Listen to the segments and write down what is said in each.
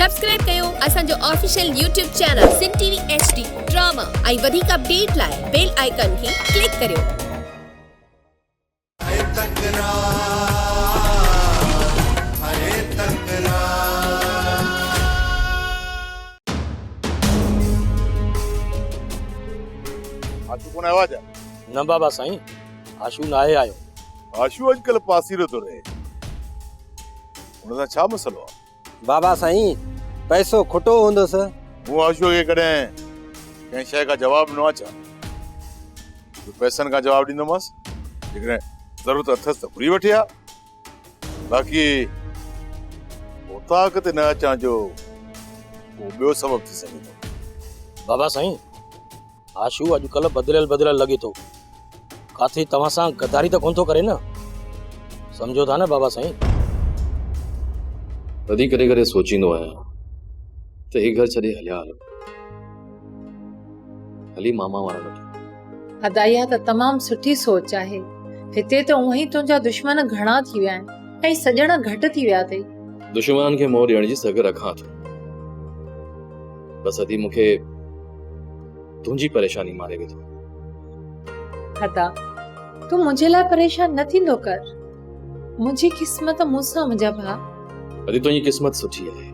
Subscribe ڪيو اسان جو official YouTube channel Sindh T V H D drama ۽ وڌيڪ اپڊيٽ لاء بيل آئيڪان کي ڪلڪ ڪريو. هي تڪرار هي تڪرار. آشو ڪونه آيو آ ڇا؟ نه بابا سائين آشو ناهي آيو. آشو اڄڪلهه پاسيرو ٿو رهي. هن سان ڇا مسئلو آ؟ بابا سائين پئسو کٽو هوندس. مون آشوء کي ڪڏهن ڪنهن شيء کان جواب ڏنو آ ڇا؟ جو پئسن کان جواب ڏيندومانس. جيڪڏهن ضرورت اٿس ته گهري وٺي ها. باقي اوطاق تي نه اچڻ جو ڪو ٻيو سبب ٿي سگهي ٿو. بابا سائين آشو اڄڪلهه بدليل بدليل لڳي ٿو. ڪاٿي توهان سان غداري ته ڪونه ٿو ڪري نه؟ سمجهو ٿا نه بابا سائين. ادي ڪڏهن ڪڏهن سوچيندو آهيان ته هي گهر ڇڏي هليا هلون. هلي ماما وارن وٽ. ادا اها ته تمام سٺي سوچ آهي. هتي ته اونهي تنهنجا دشمن گهڻا ٿي ويا آهن ۽ سڄڻ گهٽ ٿي ويا اٿئي. دشمنن کي منهن ڏيڻ جي سگهه رکان ٿو. بس ادي مون کي تنهنجي پريشاني ماري وڌو. ادا تون منهنجي لاء پريشان نه ٿيندو ڪر. منهنجي قسمت مون سان منهنجا ڀاء. ادي تنهنجي قسمت سٺي آهي.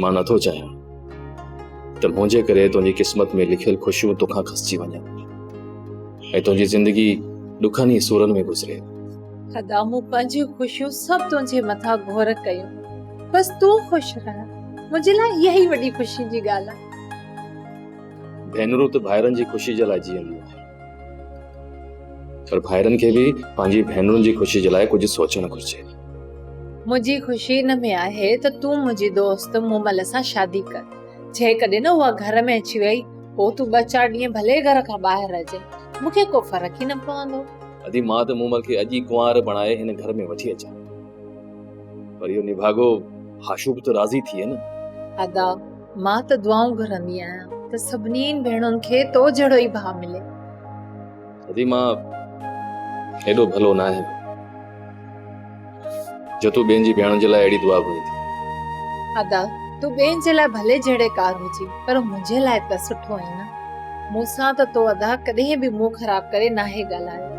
مان نٿو چاهيان ته منهنجي ڪري تنهنجي قسمت ۾ لکيل خوشيون توکان کسجي وڃن ۽ تنهنجي زندگي ڏکن ۽ سورن ۾ گذري. ادا مون پنهنجيون خوشيون سڀ تنهنجي مٿان گهور ڪيون. بس تون خوش رهه. منهنجي لاء اها ئي وڏي خوشي جي ڳالهه آهي. ڀينرون ته ڀائرن جي خوشي جي لاء جيئنديون آهن پر ڀائرن کي به پنهنجي ڀينرن جي خوشي جي لاء ڪجهه سوچڻ گهرجي. منهنجي خوشي ان ۾ آهي ته تون منهنجي دوست مومل سان شادي ڪر. جيڪڏهن اها گهر ۾ اچي وئي پوء تون ٻه چار ڏينهن ڀلي گهر کان ٻاهر رهجين مون کي ڪو فرق ئي نه پوندو. ادي مان ته مومل کي اڄ ئي ڪنوار بڻائي هن گهر ۾ وٺي اچان. پر اهو نڀاڳو هاشو به ته راضي ٿئي نه. ادا مان ته دعائون گهرندي آهيان ته سڀني ڀيڻن کي تو جهڙو ئي ڀاء ملي. ادي مان ايڏو ڀلو نه آهيان جو تون ٻين جي ڀيڻن جي لاء اهڙي دعا گهرين ٿي. ادا تون ٻين جي لاء ڀلي جهڙي ڪار هجين پر منهنجي لاء ته سٺو آهين نه. مون سان ته تو ادا ڪڏهن به منهن خراب ڪري ناهي ڳالهايو.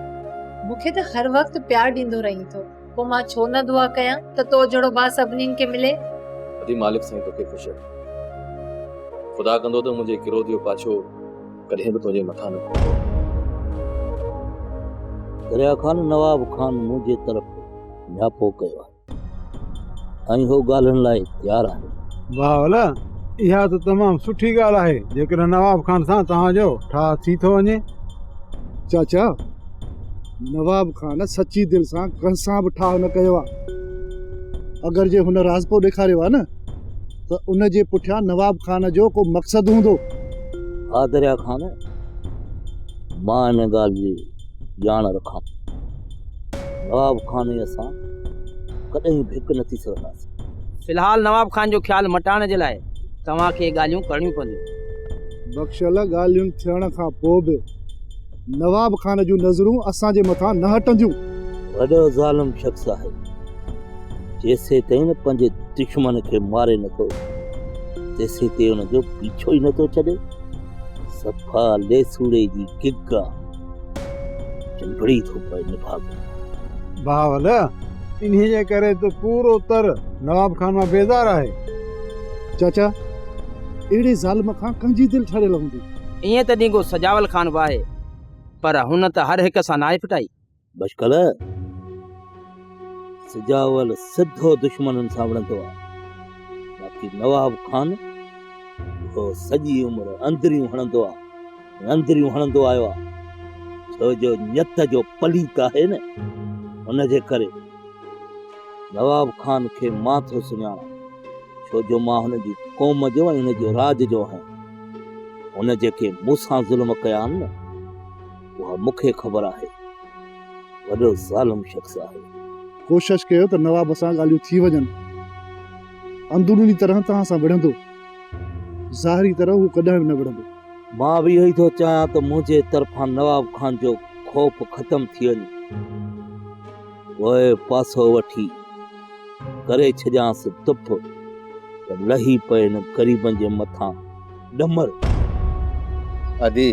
مون کي ته هر وقت پيار ڏيندو رهين ٿو. پوء مان ڇو نه دعا ڪيان ته تو جهڙو ڀاء سڀنين کي ملي. ادي مالڪ سائين توکي خوش رکي. خدا ڪندو ته منهنجي ڪروڌ جو پاڇو ڪڏهن به تنهنجي مٿان نه پوندو. دريا خان نواب خان منهنجي طرف نياپو ڪيو آهي ۽ هو ڳالهين لاء تيار آهي. بهاول، اها ته تمام سٺي ڳالهه آهي، جيڪڏهن نواب خان سان توهان جو ٺاهه ٿي ٿو وڃي. چاچا، نواب خان سچي دل سان ڪنهن سان به ٺاهه نه ڪيو آهي. اگر جي هن راضپو ڏيکاريو آهي نه ته ان جي پٺيان نواب خان جو ڪو مقصد هوندو. ها دريا خان، مان ان ڳالهه جي ڄاڻ رکان ٿو. نواب خان ۽ اسان ڪڏهن به هڪ نه ٿي سگهنداسين. في الحال نواب خان جو خيال مٽائڻ جي لاء توهان کي ڳالهيون ڪرڻيون پونديون. بخشل، ڳالهين ٿيڻ کان پوء به نواب خان جون نظرون اسان جي مٿان نه هٽنديون. وڏو ظالم شخص آهي. جيسيتائين پنهنجي دشمن کي ماري نٿو، تيسيتائين ان جو پيڇو ئي نٿو ڇڏي. صفا ليسوڙي جي گگ آ، چنبڙي ٿو پئي نڀاڳو. بهاول، انهيء جي ڪري ته پورو تر نواب خان مان بيزار آهي. چاچا، اهڙي ظالم کان ڪنهن جي دل ٺريل هوندي؟ ائين ته ڏينگو سجاول خان به آهي، پر هن ته هر هڪ سان ناهي ڦٽائي. بشڪل، سجاول سڌو دشمنن سان وڙهندو آهي، باقي نواب خان اهو سڄي عمر اندريون هڻندو آهي ۽ اندريون هڻندو آيو آهي، ڇو جو نيت جو پليت آهي نه، ان جي ڪري. نواب خان کي مان ٿو سڃاڻان، ڇو جو مان هن جي قوم جو ۽ هن جي راڄ جو آهيان. هن جيڪي مون سان ظلم ڪيا آهن نه، اها مون کي خبر آهي. وڏو ظالم شخص آهي. ڪوشش ڪيو ته نواب سان ڳالهيون ٿي وڃن. اندروني طرح توهان سان وڙهندو. ظاهري طرح هو ڪڏهن به نه وڙهندو. مان به اهو ئي ٿو چاهيان ته منهنجي طرفان نواب خان جو خوف ختم ٿي وڃي. پوء پاسو وٺي ڪري ڇڏيانس دڦ. ته لهي پئي هن غريبن جي مٿان ڏمر. ادي،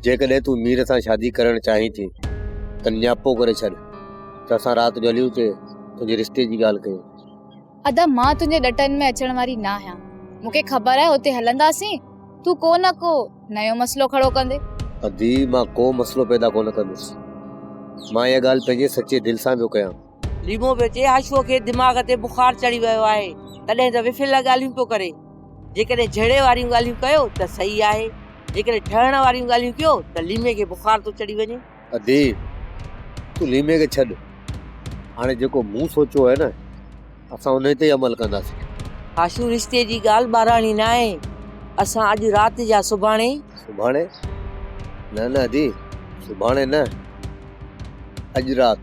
جيڪڏهن تون مير سان شادي ڪرڻ چاهين ٿي ته نياپو ڪري ڇڏ ته اسان رات جو هلي اتي تنهنجي رشتي جي ڳالهه ڪيون. ادا مان تنهنجي ڏٽن ۾ اچڻ واري ناهيان. مون کي خبر آهي اتي هلنداسين تون ڪو نه ڪو نيو مسئلو کڙو ڪندين. ادي مان ڪو مسئلو پيدا ڪونه ڪندس. مان اها ڳالهه پنهنجي سچي دل سان پيو ڪيان. ليمو پيو چئي هاشوء کي دماغ تي بخار چڙهي ويو آهي تڏهن ته وڦليل ڳالهيون پيو ڪري. جيڪڏهن جهيڙي واريون ڳالهيون ڪيو ته صحيح آهي، جيڪڏهن ٺهڻ واريون ڳالهيون ڪيو ته ليمي کي بخار ٿو چڙهي وڃي. ادي تون ليمي کي ڇڏ، هاڻي جيڪو مون سوچيو آهي نه اسان انهي تي ئي عمل ڪنداسين. هاشو رشتي جي ڳالهه ٻاراڻي ناهي، اسان اڄ رات يا سڀاڻي. سڀاڻي؟ نه نه ادي سڀاڻي نه اڄ رات.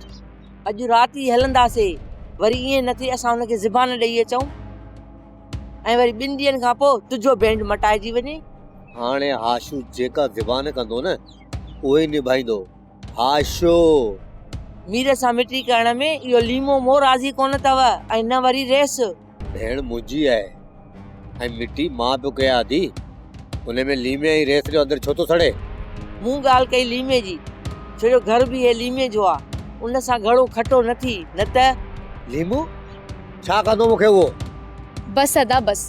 اڄ رات ئي هلنداسين، وري ائين نه ٿئي اسان هن کي زبان ڏئي اچون ۽ وري ٻن ڏينهن کان پوء تنهنجو بينڊ مٽائجي وڃي. هاڻي هاشو جيڪا زبان ڪندو نه اهو ئي نڀائيندو. هاشو! مير سان مٽي ڪرڻ ۾ اهو ليمو مون راضي ڪونه اٿو ۽ نه وري ريس. ڀيڻ منهنجي آهي ۽ مٽي مان پيو ڪيان ادي، ان ۾ ليمي ۽ ريس جو اندر ڇو ٿو سڙي؟ مون ڳالهه ڪئي ليمي جي، ڇو جو گهر به هي ليمي جو آ، ان سان گهڻو کٽو نه ٿي، نه ته. ليمو؟ ڇا ڪندو مون کي اهو؟ بس ادا بس،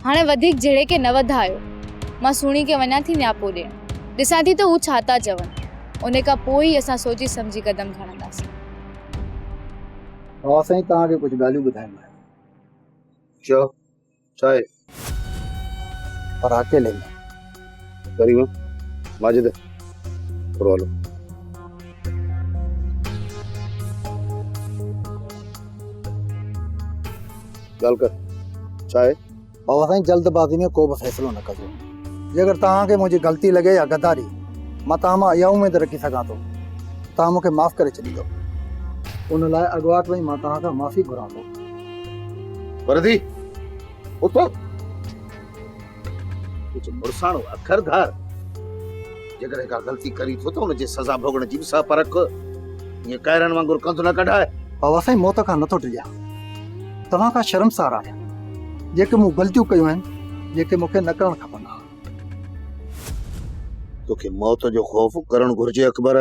هاڻي وڌيڪ جهيڙي کي نه وڌايو، مان سهڻي کي وڃان ٿي نياپو ڏيڻ، ڏسان ٿي ته هو ڇا ٿا چون، ان کان پوء ئي اسان سوچي سمجهي قدم کڻنداسين. بابا سائين توهان کي ڪجهه ڳالهيون ٻڌائڻيون آهن. چئو، ڇا آهي؟ پر اڪيلي ۾. ڪريم، ماجد، ٿورو هلو. ڳالهه ڪر، ڇا آهي؟ بابا سائين جلد بازي ۾ ڪو به فيصلو نه ڪجو. جيڪر توهان کي منهنجي غلطي لڳي يا غداري، مان توهان مان اها اميد رکي سگهان ٿو توهان مون کي معاف ڪري ڇڏيندؤ. ان لاء اڳواٽ ۾ ئي مان توهان کان معافي گهران ٿو. وردي، اٿو. ڪجهه مڙساڻو اکر ڌار. جيڪڏهن ڪا غلطي ڪرين ٿو ته ان جي سزا ڀوڳڻ جي به سهپ رک. ائين ڪئرن وانگر ڪنڌ نه ڪڍاء. بابا سائين موت کان نٿو ڊڄان. توهان کان شرمسار آهيان. جيڪي مون غلطيون ڪيون آهن، جيڪي مون کي نه ڪرڻ کپن ها. توکي موت جو خوف ڪرڻ گهرجي اڪبر.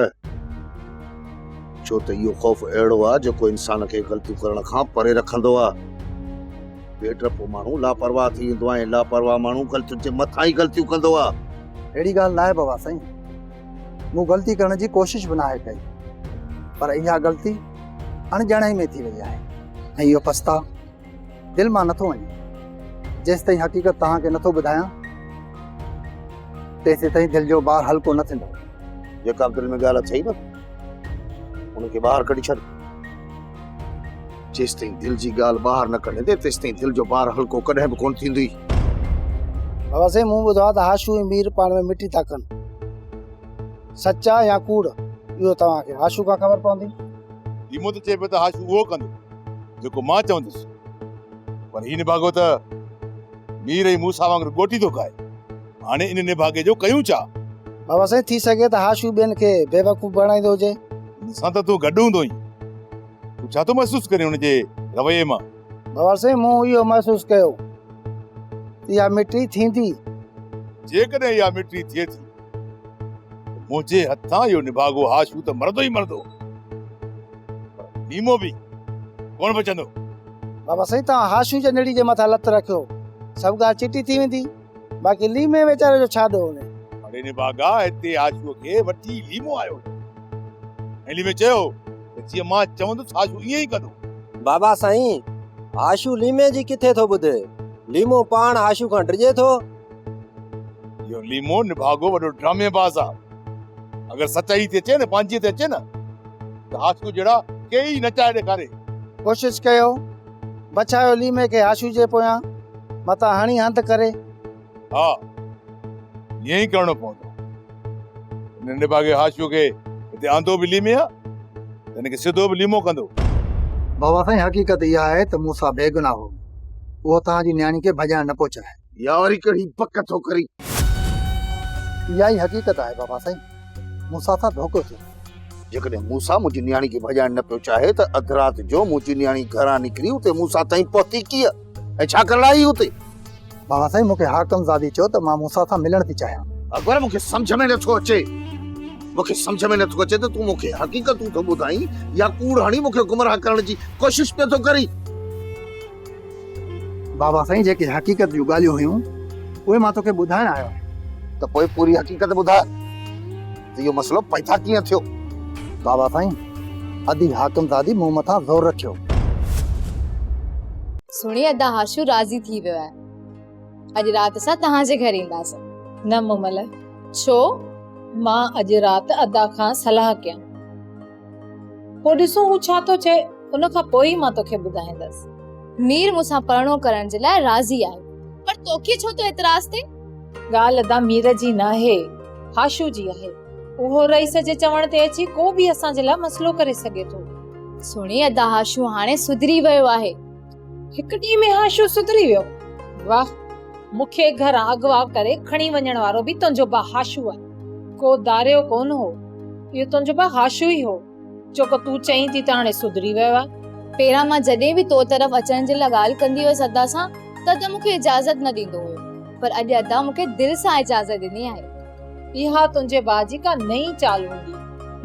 ڇو ته اهو خوف اهڙو آهي جيڪو انسان کي غلطيون ڪرڻ کان پري رکندو آهي. بي ڊپو ماڻهو لاپرواهه ٿي ويندو آهي ۽ لاپرواهه ماڻهو غلطين جي مٿان ئي غلطيون ڪندو آهي. اهڙي ڳالهه ناهي بابا سائين. مون غلطي ڪرڻ جي ڪوشش به ناهي ڪئي پر اها غلطي اڻڄاڻائي ۾ ٿي وئي آهي ۽ اهو پڇتاء دل مان نٿو وڃي. جيستائين حقيقت توهان کي نٿو ٻڌايان تيسيتائين دل جو بار هلڪو نه ٿيندو. جيڪا به دل ۾ ڳالهه اٿئي نه ان کي ٻاهر ڪڍي ڇڏ. جيستائين دل جي ڳالهه ٻاهر نه ڪڍندين تيستائين دل جو بار هلڪو ڪڏهن به ڪونه ٿيندوئي. بابا سائين مون ٻڌو آهي ته هاشو ۽ مير پاڻ ۾ مٽي ٿا ڪن. سچ آهي يا ڪوڙ اهو توهان کي هاشو کان خبر پوندي. ليمو ته چئي پيو ته هاشو اهو ڪندو جيڪو مان چوندس پر هي نڀاڳو ته مير ۽ موسيٰ وانگر ڳوٽي ٿو کائي. هاڻي ان نڀاڳي جو ڪيون ڇا؟ بابا سائين ٿي سگهي ته هاشو ٻين کي بيوقوف بڻائيندو هجي. هن سان ته تون گڏ هوندو هئين. تون ڇا ٿو محسوس ڪرين هن جي رويي مان؟ بابا سائين مون اهو محسوس ڪيو ته اها مٽي ٿيندي. جيڪڏهن اها مٽي ٿئي ٿي ته منهنجي هٿان اهو نڀاڳو هاشو ته مرندو ئي مرندو پر نيمو به ڪونه بچندو. بابا سائين توهان هاشو جي نڙي جي مٿان لت رکيو سڀ ڳالهه چٽي ٿي ويندي باقي ليمي ويچاري جو ڇا ڏوهه هوني. اڙي نڀاڳا هتي هاشوء کي وٺي ليمو آيو هيو ۽ ليمي چيو ته جيئن مان چوندس هاشو ائين ئي ڪندو. بابا سائين هاشو ليمي جي ڪٿي ٿو ٻڌي، ليمو پاڻ هاشو کان ڊڄي ٿو. اهو ليمو نڀاڳو وڏو ڊرامي باز آ. اگر سچائي تي اچي نه پنهنجي تي اچي نه ته هاشو جهڙا ڪيئي نچائي ڏيکاري. ڪوشش ڪيو بڇايو ليمي کي هاشو جي پويان متان هڻي هنڌ ڪري. ها ائين ئي ڪرڻو پوندو. هن نڀاڳي هاشو کي هتي آندو به ليمي آ ته هن کي سڌو به ليمو ڪندو. بابا سائين حقيقت اها آهي ته موسيٰ بيگناهه هو. اهو توهان جي نياڻي کي ڀڄائڻ نه پيو چاهي. اها وري ڪهڙي بڪ ٿو ڪرين. اها ئي حقيقت آهي بابا سائين. موسيٰ سان ڌوڪو ٿيو. جيڪڏهن موسيٰ منهنجي نياڻي کي ڀڄائڻ نه پيو چاهي ته اڌ رات جو منهنجي نياڻي گهران نڪري اتي موسيٰ تائين پهتي ڪيئن؟ ۽ ڇا ڪرڻ آئي اتي؟ بابا سائين مون کي حاڪم زادي چيو ته مان موسيٰ سان ملڻ ٿي چاهيان. اڪبر مون کي سمجهه ۾ نٿو اچي. مون کي سمجهه ۾ نٿو اچي ته تون مون کي حقيقتون ٿو ٻڌائين يا ڪوڙ هڻي مون کي گمراهه ڪرڻ جي ڪوشش پيو ٿو ڪرين. بابا سائين جيڪي حقيقت جون ڳالهيون هيون اهي مان توکي ٻڌائڻ آيو آهيان. ته پوء پوري حقيقت ٻڌاء ته اهو مسئلو پيدا ڪيئن ٿيو؟ بابا سائين ادي حاڪم زادي مون مٿان زور رکيو. سهڻي ادا هاشو راضي ٿي ويو آهي. اڄ رات اسان توهان جي گهر اينداسين. نه مومل. ڇو؟ مان اڄ رات ادا کان صلاح ڪيان. پوء ڏسون هو ڇا ٿو چئي، ان کان پوء ئي مان توکي ٻڌائيندس. مير مون سان پرڻو ڪرڻ جي لاء راضي آهي، پر توکي ڇو ٿو اعتراض ٿئي؟ ڳالهه ادا مير جي ناهي، هاشو جي آهي. اهو رئيس جي چوڻ تي اچي ڪو به اسان جي لاء مسئلو ڪري سگهي ٿو. سهڻي ادا هاشو هاڻي سڌري ويو آهي. هڪ ڏينهن ۾ هاشو سڌري ويو. واهه! مون کي گهران اغوا ڪري کڻي وڃڻ وارو به تنهنجو ڀاء هاشو آهي. ڪو داريو ڪونه هو. اهو تنهنجو ڀاء هاشو ئي هو. جيڪو تون چئين ٿي ته هاڻي سڌري ويو آهي. پهريان مان جڏهن به تو طرف اچڻ جي لاء ڳالهه ڪندي هيس ادا سان ته ادا مون کي اجازت نه ڏيندو هيو. پر اڄ ادا مون کي دل سان اجازت ڏني آهي. اها تنهنجي ڀاء جي ڪا نئين چال هوندي.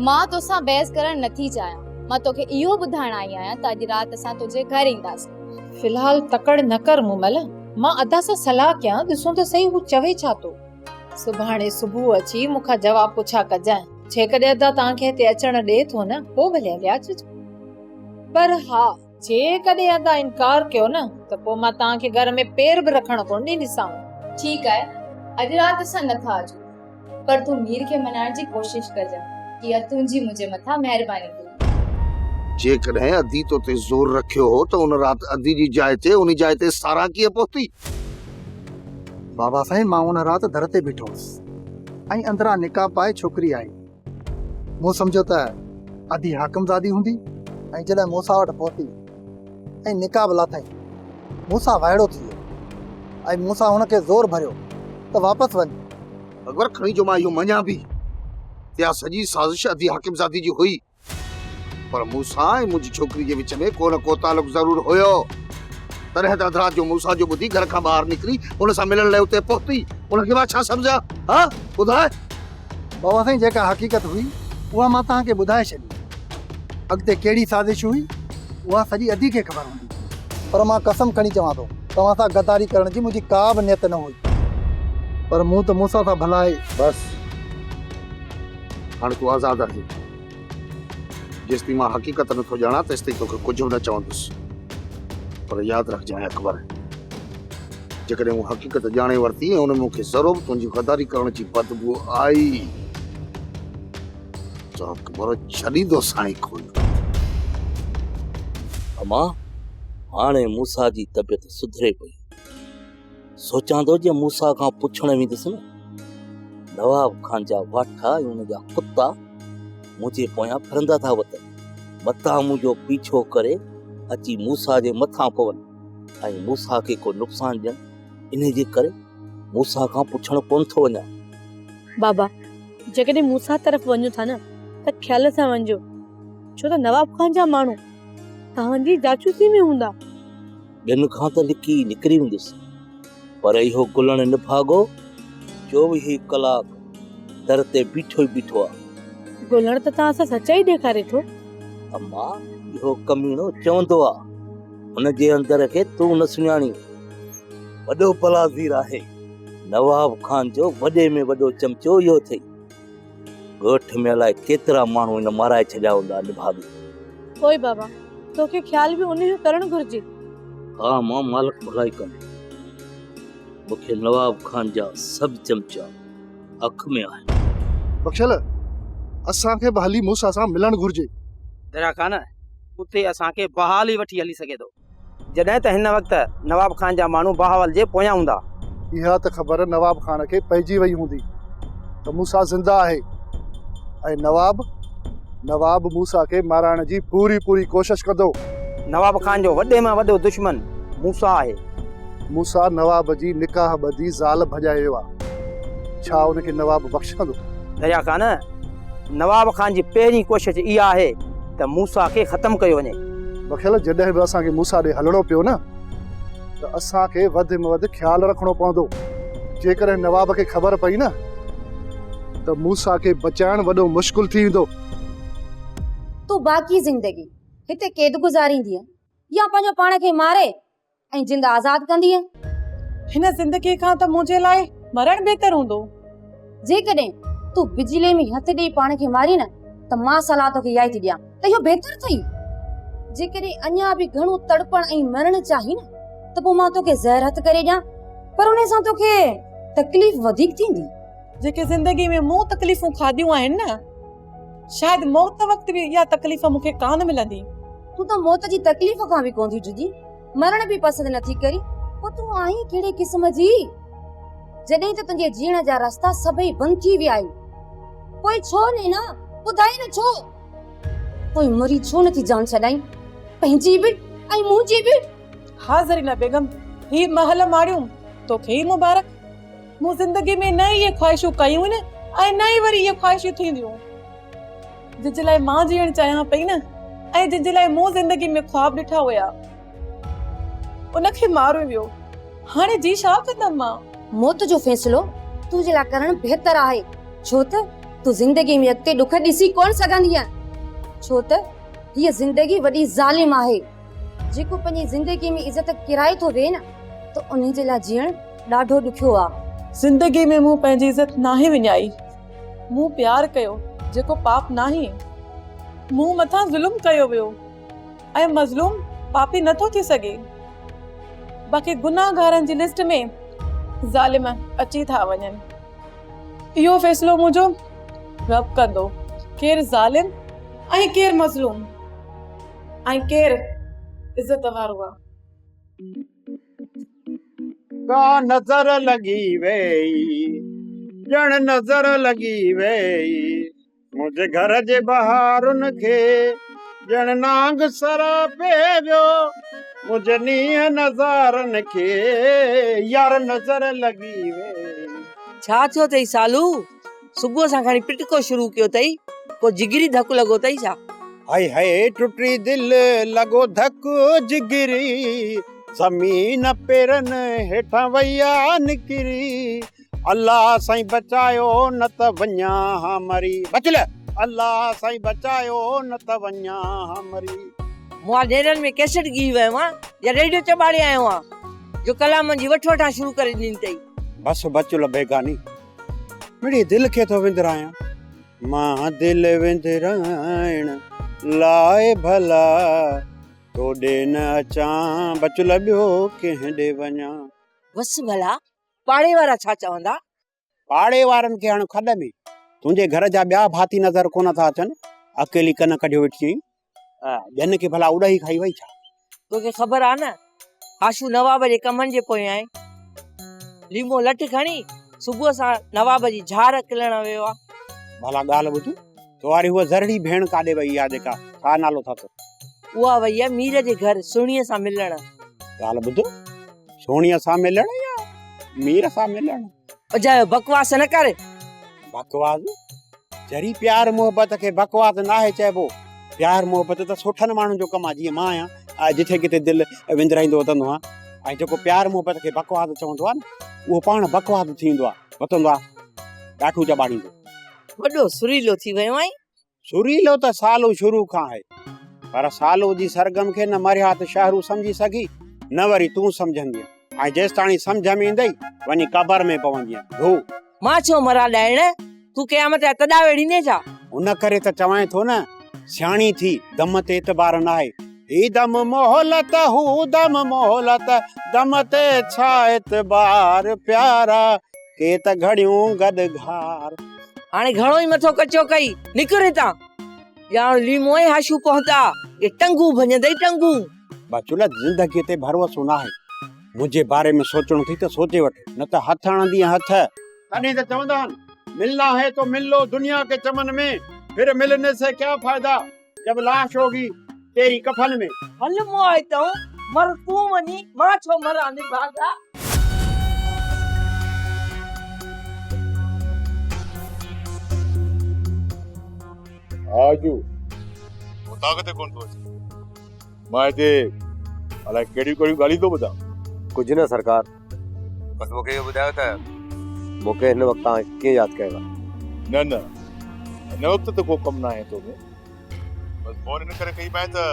مان توسان بحث ڪرڻ نٿي چاهيان. مان توکي اهو ٻڌائڻ آئي آهيان ته اڄ رات اسان تنهنجي گهر اينداسين. في الحال تڪڙ نه ڪر مومل، مان ادا سان صلاح ڪيان، ڏسون ته سهي هو چوي ڇا ٿو. سڀاڻي صبح اچي مون کان جواب پڇا ڪجانء. جيڪڏهن ادا توهان کي هتي اچڻ ڏئي ٿو نه، پوء ڀلي هليا اچجو. پر ها، جيڪڏهن ادا انڪار ڪيو نه ته پوء مان توهان کي گهر ۾ پير به رکڻ ڪونه ڏينديسانو. ٺيڪ آهي، اڄ رات اسان نٿا اچون، پر تون مير کي ملهائڻ جي ڪوشش ڪجان، اها تنهنجي منهنجي مٿان مهرباني ٿيندي. جيڪڏهن ادي تو تي زور رکيو هو ته ان رات ادي جي جاء تي انهي جاء تي ساران ڪيئن پهتي؟ بابا سائين مان ان رات در تي بيٺو هوس ۽ اندران نقاب پائي ڇوڪري آئي. مون سمجهيو ته ادي حاڪم زادي هوندي ۽ جڏهن موسيٰ وٽ پهتي ۽ نقاب لاٿائين، موسيٰ وائڙو ٿي ويو ۽ موسيٰ هن کي زور ڀريو ته واپس وڃ. اگر کڻي جو مان اهو مڃان به ته اها سڄي سازش ادي حاڪم زادي جي هئي، پر موسيٰ ۽ منهنجي ڇوڪري جي وچ ۾ ڪو نه ڪو تعلق ضرور هيو. تڏهن ته اڌ رات جو موسيٰ جو ٻڌي گهر کان ٻاهر نڪري هن سان ملڻ لاء اتي پهتي. ان کي مان ڇا سمجهان؟ ها؟ ٻڌاء. بابا سائين جيڪا حقيقت هئي اها مان توهان کي ٻڌائي ڇڏي. اڳتي ڪهڙي سازش هئي اها سڄي ادي کي خبر هوندي. پر مان قسم کڻي چوان ٿو توهان سان غداري ڪرڻ جي منهنجي ڪا به نيت نه هئي. پر مون ته موسيٰ سان ڀلائي. بس هاڻي تون آزاد آهين. جيستائين مان حقيقت نٿو ڄاڻان تيستائين توکي ڪجهه به نه چوندس. پر ياد رکجانء اڪبر، جيڪڏهن مون حقيقت ڄاڻي ورتي ۽ ان ۾ مون کي ذرو به تنهنجي غداري ڪرڻ جي بدبوء آئي ته اڪبر ڇڏيندوسانء ڪونه. امان، هاڻي موسيٰ جي طبيعت سڌري پئي. سوچان ٿو جي موسيٰ کان پڇڻ ويندس نه، نواب خان جا واٺا ۽ ان جا ڪتا منهنجي پويان ڦرندا ٿا وتن، متان منهنجو پيڇو ڪري اچي موسيٰ جي مٿان پون ۽ موسيٰ کي ڪو نقصان ڏين، انهي جي ڪري موسيٰ کان پڇڻ ڪونه ٿو وڃان. بابا، جيڪڏهن موسيٰ طرف وڃو ٿا نه ته خيال سان وڃجو، ڇو ته نواب خان جا ماڻهو توهان جي جاچوسي ۾ هوندا. ٻين کان ته لڪي نڪري ويندس، پر اهو گلڻ نڀاڳو چوويهه ڪلاڪ در تي بيٺو ئي بيٺو آ. گلڻ ته توهان سان سچائي ڏيکاري ٿو. اما، اهو ڪميڻو چوندو آ، هن جي اندر کي تون نه سڃاڻين. وڏو بلازير آهي. نواب خان جو وڏي ۾ وڏو چمچو اهو اٿئي. ڳوٺ ۾ الائي ڪيترا ماڻهو هن مارائي ڇڏيا هوندا نڀاڳي. پوء بابا توکي خيال به انهيء جو ڪرڻ گهرجي. ها مان مالڪ ڀلائي ڪندو. مون کي نواب خان جا سڀ چمچا اک ۾ آهن. بخشل، اسان کي به هلي موسيٰ سان ملڻ گهرجي. دريا خان، اتي اسان کي بحال ئي وٺي هلي سگهي ٿو. جڏهن ته هن وقت نواب خان جا ماڻهو بهاول جي پويان هوندا. اها ته خبر نواب خان کي پئجي وئي هوندي ته موسيٰ زنده آهي ۽ نواب نواب موسيٰ کي مارائڻ جي پوري پوري ڪوشش ڪندو. نواب خان جو وڏي مان وڏو دشمن موسيٰ آهي. موسيٰ نواب جي نڪاح ٻڌي زال ڀڄائي ويو آهي. ڇا ان کي نواب بخشندو؟ دريا خان، نواب خان جي پهرين ڪوشش اها آهي ته موسيٰ کي ختم ڪيو وڃي. بخيل، جڏهن به اسان کي موسيٰ ڏي هلڻو پيو نه ته اسان کي وڌ ۾ وڌ خيال رکڻو پوندو. جيڪڏهن نواب کي خبر پئي نه ته موسيٰ کي بچائڻ وڏو مشڪل ٿي ويندو. تون باقي زندگي هتي قيد گذاريندينء يا پنهنجو پاڻ کي ماري ۽ جند آزاد ڪندينء؟ هن زندگيء کان ته منهنجي لاء مرڻ بهتر هوندو. جيڪڏهن تون بجليء ۾ هٿ ڏيئي پاڻ کي مارين نه ته مان صلاح توکي اها ئي ٿي ڏيان ته اهو بهتر اٿئي. جيڪڏهن اڃا به گهڻو تڙپڻ ۽ مرڻ چاهين نه ته پوء مان توکي زهر هٿ ڪري ڏيان پر انهي سان توکي تڪليف وڌيڪ ٿيندي. جيڪي زندگيء ۾ مون تڪليفون کاڌيون آهن نه، شايد موت وقت به اها تڪليف مون کي ڪانه ملندي. تون ته موت جي تڪليف کان به ڪونه ٿي ڊڄين، مرڻ به پسند نٿي ڪرين، پوء تون آهين ڪهڙي قسم جي؟ جڏهن ته تنهنجي جيئڻ جا رستا سڀئي بند ٿي ويا آهن، پوء ڇو نينا؟ ٻڌائي نه ڇو؟ پوء مري ڇو نٿي جان ڇڏائين؟ پنهنجي به ۽ منهنجي به. ها زرينه بيگم، هي محل ماڙيون توکي ئي مبارڪ. مون زندگي ۾ نه اهي خواهشون ڪيون آهن ۽ نه ئي وري اهي خواهشون ٿينديون. جن جي لاء مان جيئڻ چاهيان پئي نه ۽ جن جي لاء مون زندگي ۾ خواب ڏٺا هيا، ان کي ماريو ويو. هاڻي جي ڇا ڪندم مان؟ موت جو فيصلو تنهنجي لاء ڪرڻ بهتر آهي، ڇو ته تون زندگي ۾ اڳتي ڏک ڏسي ڪونه سگهندينء، ڇو ته هيء زندگي وڏي ظالم آهي. جيڪو پنهنجي زندگي ۾ عزت ڪيرائي ٿو ويهي نه ته انهي جي لاء جيئڻ ڏاڍو ڏکيو آ. زندگي ۾ مون پنهنجي عزت ناهي وڃائي. مون پيار ڪيو جيڪو پاپ ناهي. مون مٿان ظلم ڪيو ويو ۽ مظلوم پاپي نٿو ٿي سگهي. باقي گناهگارن جي لسٽ ۾ ظالم اچي ٿا وڃن. اهو فيصلو منهنجو رب ڪندو. ڪير ظالم ۽ ڪير مظلوم. ۽ ڪير عزت وارو آ. ڪا نظر لڳي ويئي، ڄڻ نظر لڳي ويئي، منهنجي گهر جي بهارن کي، ڄڻ نانگ سراپي ويو، منهنجي نينهن نظارن کي، يار نظر لڳي ويئي. ڇا ٿيو اٿئي سالو؟ صبح سان کڻي پٽڪو شروع ڪيو اٿئي، ڪو جگري ڌڪ لڳو اٿئي ڇا؟ هائي هائي ٽٽي دل لڳو ڌڪ جگري، زمين پيرن هيٺان وئي آ نڪري، الله سائين بچايو نه ته وڃان ها مري. بچل! الله سائين بچايو نه ته وڃان ها مري. مئا نيرن ۾ ڪيسٽ ڳهي ويو آن يا ريڊيو چٻاڙي آيو آن جو ڪلامن جي وٺ وٺان شروع ڪري ڏني اٿئي. بس بچل بيگاني. مڙئي دل کي ٿو وندرايان. مان دل وندرائڻ لاء ڀلا تو ڏي نه اچان، بچل ٻيو ڪنهن ڏي وڃان. بس ڀلا پاڙي وارا ڇا چوندا؟ پاڙي وارن کي هڻ کڏ ۾. تنهنجي گهر جا ٻيا ڀاتي نظر ڪونه ٿا اچن، اڪيلي ڪن ڪڍيو ويٺي آهين. ٻين کي ڀلا اڏاهي کائي وئي ڇا؟ توکي خبر آ نه هاشو نواب جي ڪمن جي پويان آهي. ليمو لٺ کڻي صبح سان نواب جي جھار اڪلڻ ويو آ. ڀلا ڳالهه ٻڌ، تو واري هوء زرڙي ڀيڻ ڪاڏي وئي آ جيڪا ڇا نالو اٿس؟ اها وئي آ مير جي گهر سهڻيء سان ملڻ. ڳالهه ٻڌ، سهڻيء سان ملڻ يا مير سان ملڻ؟ اجايو بڪواس نه ڪر. بڪواس؟ ذري پيار محبت کي بڪواس ناهي چئبو. پيار محبت ته سٺن ماڻهن جو ڪم آهي، جيئن مان آهيان، آء جٿي ڪٿي دل وندرائيندو وتندو آهيان ۽ جيڪو پيار محبت کي بڪواس چوندو آهي نه اهو پاڻ بڪواس ٿي ويندو آهي، وتندو آهي ڏاٺو چٻاڙيندو. وڏو سريلو ٿي ويو آهين. سريلو ته سالو شروع کان آهي، پر سالو جي سرگم کي نه مرهيات شهرو سمجهي سگهي، نه وري تون سمجهندينء ۽ جيستاڻي سمجهه ۾ ايندئي، وڃي قبر ۾ پوندينء. ڌو! مان ڇو مران ڏائڻ؟ تون قيامت جا تڏا ويڙهيندين ڇا؟ ان ڪري ته چوانء ٿو نه، سياڻي ٿي، دم تي اعتبار ناهي. هي دم مهلت، هو دم مهلت، دم تي ڇا اعتبار پيارا، ڪي ته گهڙيون گڏ گهار. هاڻي گهڻو ئي مٿو ڪچو ڪئي، نڪر هتان. ڄاڻ ليمو ۽ هاشو پهتا، اهي ٽنگون ڀڃندئي ٽنگون. بچول، زندگيء تي ڀروسو ناهي. منهنجي باري ۾ سوچڻو اٿئي ته سوچي وٺ، نه ته هٿ هڻندينء هٿ. تڏهن ته چوندا آهن، ملنا هي تو مل لو دنيا ڪي چمن ۾، ڦر ملني سي ڪيا فائدا، جب لاش هوگي تيري ڪفن ۾. هل مئا هتئون، مر تون وڃي، مان ڇو مران نڀاڳا. آجو، اوطاق تي ڪونه ٿو اچي. مان هتي الائي ڪهڙيون ڪهڙيون ڳالهيون ٿو ٻڌان. ڪجهه نه سرڪار، بس مون کي اهو ٻڌايو ته مون کي هن وقت توهان ڪيئن ياد ڪيو آهي؟ نه نه، هن وقت ته ڪو ڪم ناهي تو ۾، بس فون ان ڪري ڪئي مانء ته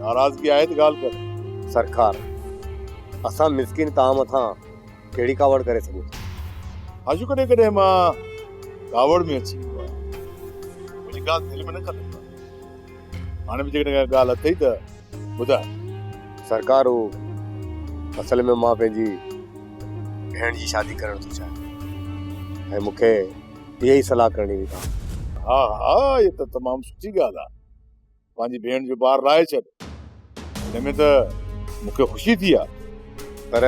ناراضگي آهي ته ڳالهه ڪر. سرڪار، اسان مسڪين توهان مٿان ڪهڙي ڪاوڙ ڪري سگهون ٿا؟ حاجو ڪڏهن ڪڏهن مان ڪاوڙ ۾ اچي ويندو آهيان، منهنجي ڳالهه دل ۾ نه کڻندو آهي. هاڻي به جيڪڏهن ڪا ڳالهه اٿئي ته ٻڌاء. سرڪار هو اصل ۾ مان پنهنجي ڀيڻ جي شادي ڪرڻ ٿو چاهيان ۽ مون کي اها ئي صلاح ڪرڻي هئي توهان. ها ها اها ته تمام سٺي ڳالهه آهي. پنهنجي ڀيڻ جو بار لاهي ڇڏ. ان ۾ ته مون کي خوشي ٿي آهي. پر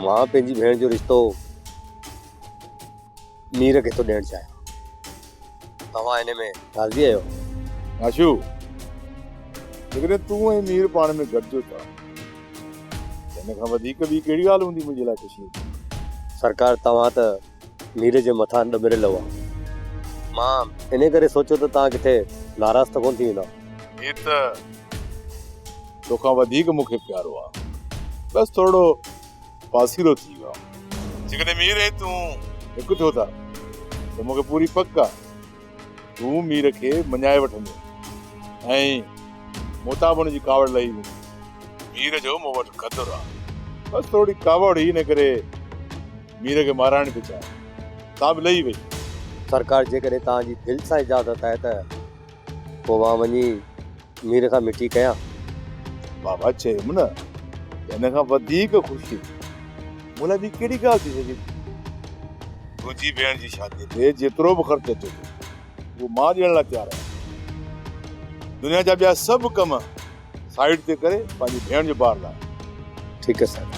مان پنهنجي ڀيڻ جو رشتو مير کي ٿو ڏيڻ چاهيان. توهان ان ۾ راضي آهيو؟ آشو، جيڪڏهن تون ۽ مير پاڻ ۾ گڏجو ٿا ته ان کان وڌيڪ ٻي ڪهڙي ڳالهه هوندي منهنجي لاء خوشيء جي؟ سرڪار توهان ته مير جي مٿان ڏمريل هئا. مان انهيء ڪري سوچيو ته توهان ڪٿي ناراض ته ڪونه ٿي ويندا. مير ته توکان وڌيڪ مون کي پيارو آهي. بس ٿورڙو پاسيرو ٿي ويو آهي. جيڪڏهن مير ۽ تون هڪ ٿيو ٿا ته مون کي پوري پڪ آهي تون مير کي مڃائي وٺندين ۽ مون تان به ان جي ڪاوڙ لهي ويندي. مير جو مون وٽ قدر آهي. بس ٿورڙي ڪاوڙ هئي ان ڪري مير کي مارائڻ پئي چاهيم، سا به لهي وئي. سرڪار جيڪڏهن توهان جي دل سان اجازت آهي ته پوء مان وڃي مير کان مٺي ڪيان. بابا چيم نه ته ان کان وڌيڪ خوشي مون لاء ٻي ڪهڙي ڳالهه ٿي سگهي ٿي. تنهنجي ڀيڻ جي شاديء تي جيترو به خرچ اچي ٿو اهو مان ڏيڻ لاء تيار آهيان. دنيا جا ٻيا سڀ ڪم سائيڊ تي ڪري پنهنجي ڀيڻ جو بار لاهه. ٺيڪ آهي صاحب.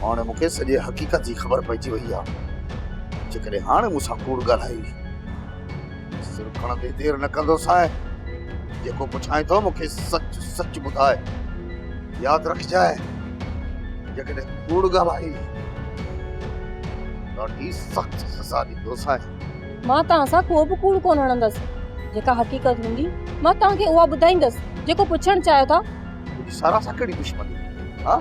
هاڻي مون کي سڄي حقيقت جي خبر پئجي وئي آهي. جيڪڏهن هاڻي مون سان ڪوڙ ڳالهائي سر کڻندي دير نه ڪندوسانء. جيڪو پڇانء ٿو مون کي سچ سچ ٻڌاء. ياد رکجانء جيڪڏهن ڪوڙ ڳالهائي ڏاڍي سخت سزا ڏيندوسانء. مان توهان سان ڪو به ڪوڙ ڪونه هڻندس. جيڪا حقيقت هوندي مان توهان کي اها ٻڌائيندس. جيڪو پڇڻ چاهيو ٿا. تنهنجي سارا سان ڪهڙي دشمني ها؟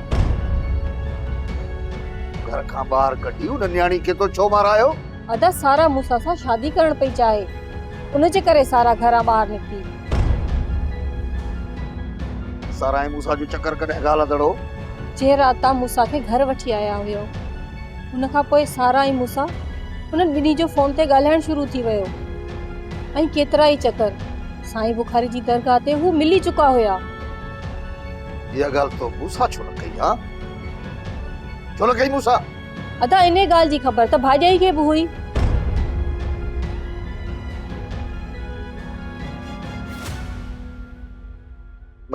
گهر کان ٻاهر ڪڍي ان نياڻي کي تو ڇو مارايو؟ ادا سارا موسيٰ سان شادي ڪرڻ پئي چاهي ان جي ڪري سارا گهران ٻاهر نڪتي. سارا ۽ موسيٰ جو چڪر ڪڏهن کان هلندڙ هو؟ جنهن رات توهان موسيٰ کي گهر وٺي آيا هيو ان کان پوء سارا ۽ موسيٰ انهن ٻنهي جو فون تي ڳالهائڻ شروع ٿي ويو ۽ ڪيترا ئي چڪر سائين بخاري جي درگاهه تي هو ملي چڪا هيا. اها ڳالهه تو مون سان ڇو نه ڪئي ها؟ ڇو نه ڪئي مون سان؟ ادا انهيء ڳالهه جي خبر ته ڀاڄائي کي به هئي.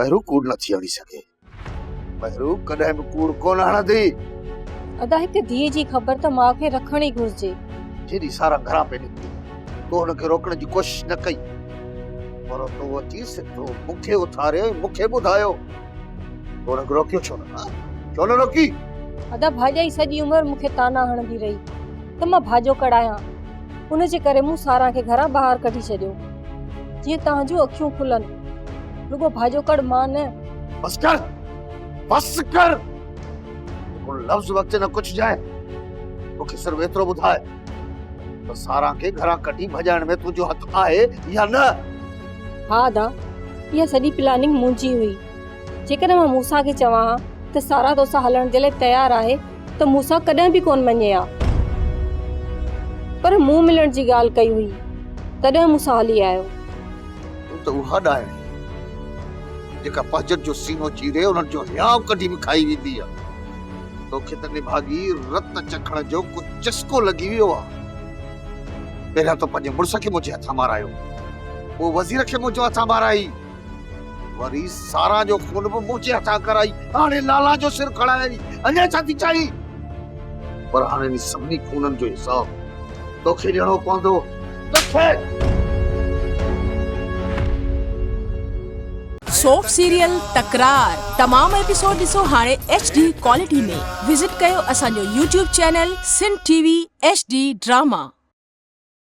بهرو ڪوڙ نه ٿي هڻي سگهي. بهرو ڪڏهن به ڪوڙ ڪونه هڻندي. ادا هڪ ڌيء جي خبر ته ماء کي رکڻ ئي گهرجي. جيڏي سارا گهران پئي نڪتي، تو هن کي روڪڻ جي ڪوشش نه ڪئي، پر تو اچي سڌو مون کي اٿاريو ۽ مون کي ٻڌايو. تو هن کي روڪيو ڇو نه؟ ها؟ ڇو نه روڪي؟ ادا ڀاڄائي سڄي عمر مون کي طعنا هڻندي رهي ته مان ڀاڄوڪڙ آهيان، ان جي ڪري مون ساران کي گهران ٻاهر ڪڍي ڇڏيو، جيئن توهان جون اکيون کلن. رڳو ڀاڄوڪڙ مان نه. بس ڪر، بس ڪر، هڪڙو لفظ به اڳتي نه ڪڇجانء. مون کي صرف ايترو ٻڌاء ته ساران کي گهران ڪڍي ڀڄائڻ ۾ تنهنجو هٿ آهي يا نه؟ ها ادا، اها سڄي پلاننگ منهنجي هئي. جيڪڏهن مان موسيٰ کي چوان ها ته ساران توسان هلڻ جي لاء تيار آهي ته موسيٰ ڪڏهن به ڪونه مڃي ها. پر مون ملڻ جي ڳالهه ڪئي هئي، تڏهن مون سان هلي آيو. تون ته اها ڏائڻ جيڪا پنهنجن جو سينو چيري انهن جو هيانء ڪڍي به کائي ويندي آ. توکي ته نڀاڳي رت چکڻ جو ڪو چسڪو لڳي ويو آ. پهريان تو پنهنجي مڙس کي منهنجي هٿان مارايو، پوء وزير کي منهنجي هٿان مارائي، وري ساران جو خون به منهنجي هٿان ڪرائي، هاڻي لالا جو سر کڻائي اڃا ڇا ٿي چاهين؟ پر هاڻي انهن سڀني خونن جو حساب توکي ڏيڻو پوندو، توکي! سوپ سيريل تڪرار تمام ايپيسوڊ ڏسو هاڻي ايڇ ڊي ڪوالٽي ۾ وزٽ ڪيو اسان جو YouTube channel Sindh T V H D drama.